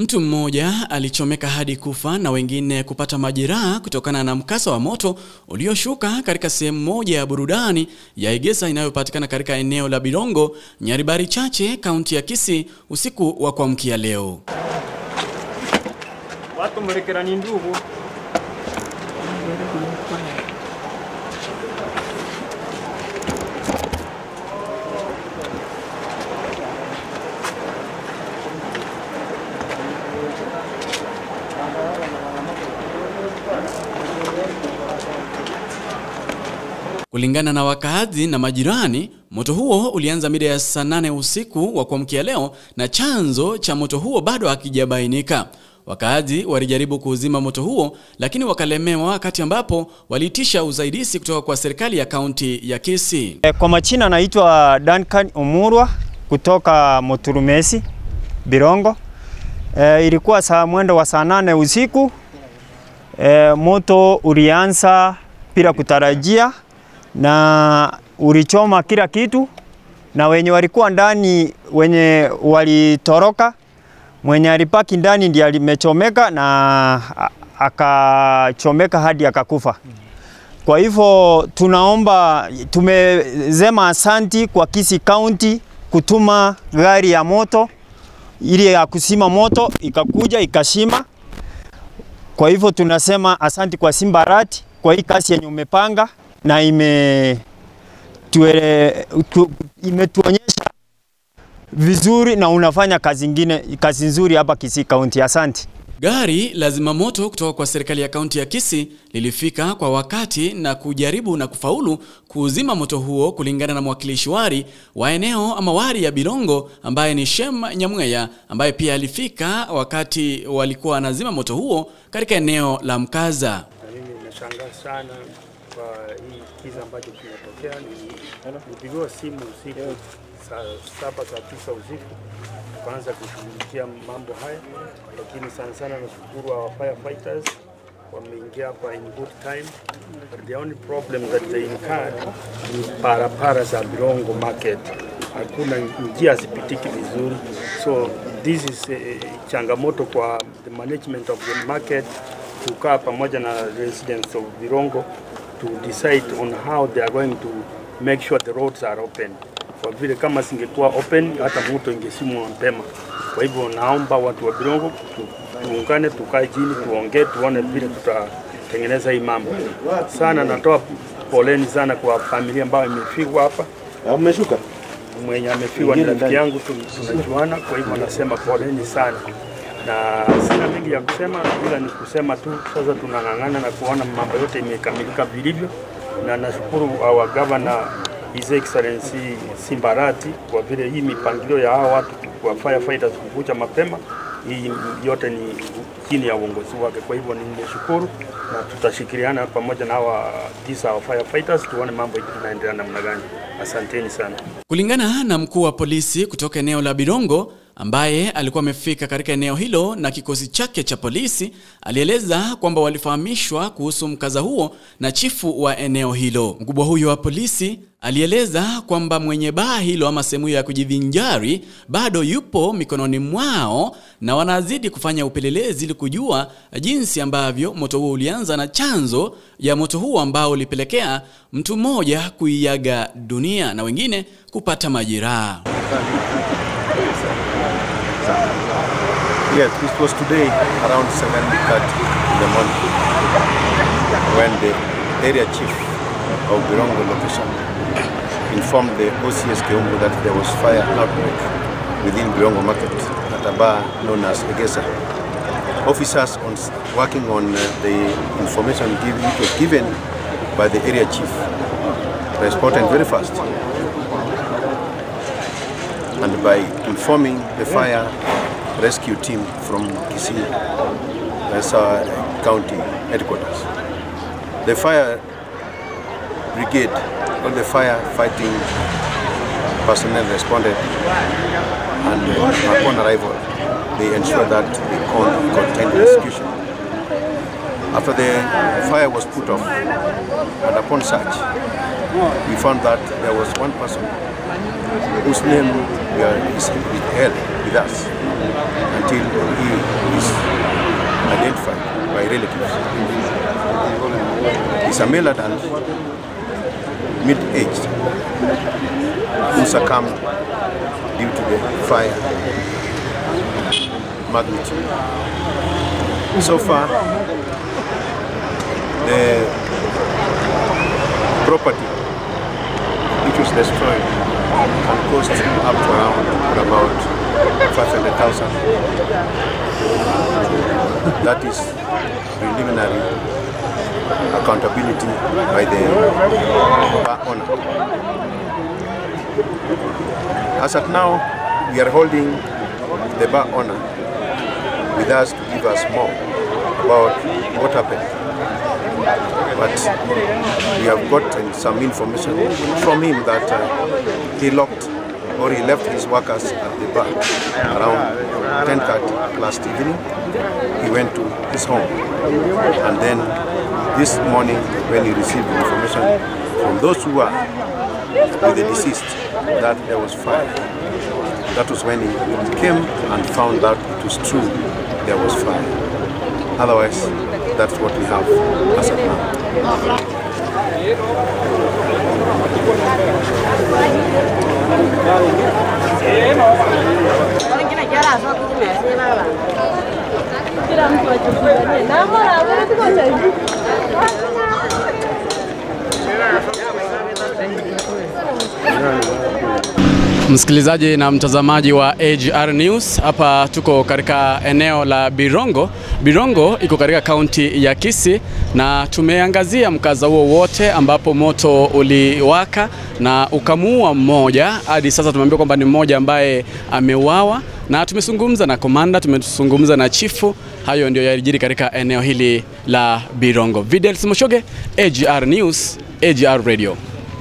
Mtu mmoja alichomeka hadi kufa na wengine kupata majeraha kutokana na mkasa wa moto ulioshuka katika sehemu moja ya burudani ya Egesa inayopatikana katika eneo la Birongo, Nyaribari Chache, kaunti ya Kisii usiku wa kuamkia leo. Watu mrekera ni ndugu. Kulingana na wakazi na majirani, moto huo ulianza mida ya saa 8 usiku wa kuamkia leo na chanzo cha moto huo bado hakijabainika. Wakazi walijaribu kuuzima moto huo lakini wakalemewa wakati ambapo waliitisha usaidizi kutoka kwa serikali ya kaunti ya Kisii. Kwa majina naitwa Duncan Omurwa kutoka Moturumesi, Birongo. Ilikuwa saa mwendo wa saa 8 usiku. Moto ulianza bila kutarajia na ulichoma kila kitu, na wenye walikuwa ndani wenye walitoroka, mwenye alipaki ndani ndiye alimechomeka na akachomeka hadi akakufa. Kwa hivyo tunaomba, tumesema asanti kwa Kisii County kutuma gari ya moto ili ya kusima moto, ikakuja ikashima. Kwa hivyo tunasema asanti kwa Simba Arati kwa hii kazi yenye umepanga na imetuonyesha vizuri na unafanya kazi nyingine, kazi nzuri hapa Kisii County. Asante. Gari la zimamoto kutoka kwa serikali ya kaunti ya Kisii lilifika kwa wakati na kujaribu na kufaulu kuzima moto huo, kulingana na mwakilishi wari wa eneo ama wari ya Birongo ambaye ni Shem Nyamweya, ambaye pia alifika wakati walikuwa wanazima moto huo katika eneo la Mkaza. Mimi nimeshangaa sana kwa hii kiza ambacho kimetokea. Nilipigiwa simu usiku saa 7 saa 9 usiku tukaanza kushughulikia mambo haya, lakini sana sana nashukuru our firefighters wameingia hapa in good time. But the only problem that they incurred ni barabara za Birongo market, hakuna njia zipitiki vizuri, so this is changamoto kwa the management of the market kukaa pamoja na residents of Birongo to decide on how they are going to make sure the roads are open. Kwa vile kama singekuwa open hata moto ingesimwa mapema. Kwa hivyo naomba watu wa Birongo tuungane, tukae chini, tuongee, tuone vile tutatengeneza hii mambo. Sana natoa poleni sana kwa familia ambayo imefiwa hapa. Ameshuka. Mwenye amefiwa ni rafiki yangu, tunajuana, kwa hivyo nasema poleni sana. Na sina mengi ya kusema, ila ni kusema tu sasa tunang'ang'ana na kuona mambo yote imekamilika vilivyo, na nashukuru our governor His Excellency Simba Arati kwa vile hii mipangilio ya hawa watu wa firefighters kukuja mapema, hii yote ni chini ya uongozi wake. Kwa hivyo nimeshukuru na tutashikiliana pamoja na hawa 9 wa firefighters tuone mambo yanaendelea namna gani. Asanteni sana. Kulingana na mkuu wa polisi kutoka eneo la Birongo ambaye alikuwa amefika katika eneo hilo na kikosi chake cha polisi, alieleza kwamba walifahamishwa kuhusu mkaza huo na chifu wa eneo hilo. Mkubwa huyo wa polisi alieleza kwamba mwenye baa hilo ama sehemu ya kujivinjari bado yupo mikononi mwao na wanazidi kufanya upelelezi ili kujua jinsi ambavyo moto huo ulianza na chanzo ya moto huo ambao ulipelekea mtu mmoja kuiaga dunia na wengine kupata majeraha. Yes, it was today around 7:30 in the morning when the area chief of Birongo location informed the OCS Keumbu that there was fire outbreak within Birongo market at a bar known as Egesa. Officers working on the information which was given by the area chief responded very fast, and by informing the fire rescue team from Kisii County headquarters. The fire brigade or the fire fighting personnel responded, and upon arrival they ensured that they contained the execution. After the fire was put off, and upon search, we found that there was one person whose name is withheld with us until he is identified by relatives. He's a male adult, mid-aged, who succumbed due to the fire magnitude. So far, the property which was destroyed can cost up to around about 500,000. That is preliminary accountability by the bar owner. As at now, we are holding the bar owner with us to give us more about what happened. But we have gotten some information from him that he locked or he left his workers at the bar around 10:30 last evening. He went to his home, and then this morning when he received information from those who were with the deceased that there was fire, that was when he came and found out it was true, there was fire. Otherwise, that's what we have as of now. Msikilizaji na mtazamaji wa AGR News, hapa tuko katika eneo la Birongo. Birongo iko katika kaunti ya Kisii na tumeangazia mkaza huo wote ambapo moto uliwaka na ukamuua mmoja. Hadi sasa tumeambiwa kwamba ni mmoja ambaye ameuawa, na tumezungumza na komanda, tumezungumza na chifu. Hayo ndio yalijiri katika eneo hili la Birongo. Videl Simoshoge, AGR News, AGR Radio.